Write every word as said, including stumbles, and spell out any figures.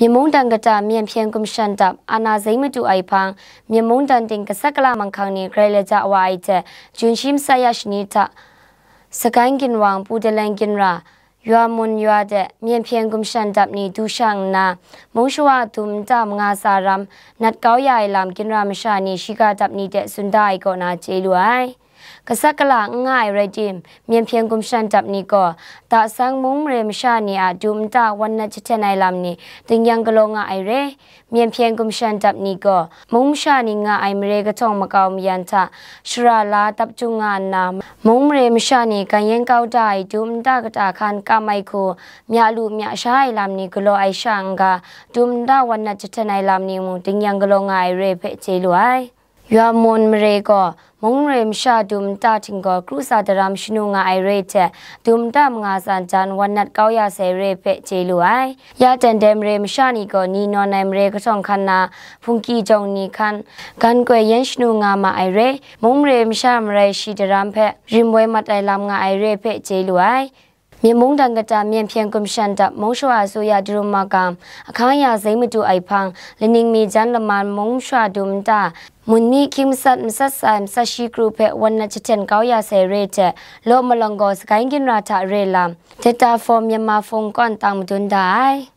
Myen mungdan kata Myen hpyen gumshan dap ana zeng madu ai hpang, Myen mungdan ting gasat gala manghkang ni grai lajang wa ai hte, Jun shi matsan ya shani hta, Sagaing ginwang Pudalen ginra, Yua mun yua de Myen hpyen gumshan dap ni du sha nna, mung shawa dum nta manga tsa ram nat kau ya ai lam ginra masha ni shiga dap ni de tsun da ai kaw na chye lu ai. Gasat gala n nga ai rai tim, Myen hpyen gumshan dap ni gaw, tasang mung mare masha ni a dum nta wan nat jahten ai lam ni tingnyang galaw nga ai re. Myen hpyen gumshan dap ni gaw, mung masha ni nga ai mare kahtawng makau mayan hta shara la dap jung nga nna, mung mare masha ni gan yen kau da ai dum nta kata hkan kam ai hku, mya lu mya sha ai lam ni galaw ai sha n-ga, dum nta wan nat jahten ai lam ni mung tingnyang galaw nga ai re hpe chye lu ai. Yua mun mare gaw, mung mare masha dum nta htinggaw kru tsa daram shanu nga ai re hte, dum nta manga tsa jan wan nat kau ya sai re hpe chye lu ai. Ya dan dai mare masha ni gaw ni nawn ai mare kahtawng hkan na, hpungki jawng ni hkan, gan koi yan shanu nga ma ai re, mung mare masha marai shi daram hpe rim woi mat ai lam nga ai re hpe chye lu ai. Myen mungdan kata Myen hpyen gumshan dap mung shawa asuya darum magam, ahkang ya zeng madu ai hpang, laning mi jan laman mung masha dum nta, mun mi hkying matsat matsat sai matsat shi kru hpe wan nat jahten kau ya sai re hte, law malawng gaw Sagaing ginra hta re lam, Data for Myanmar Phone kawn tang madun da ai.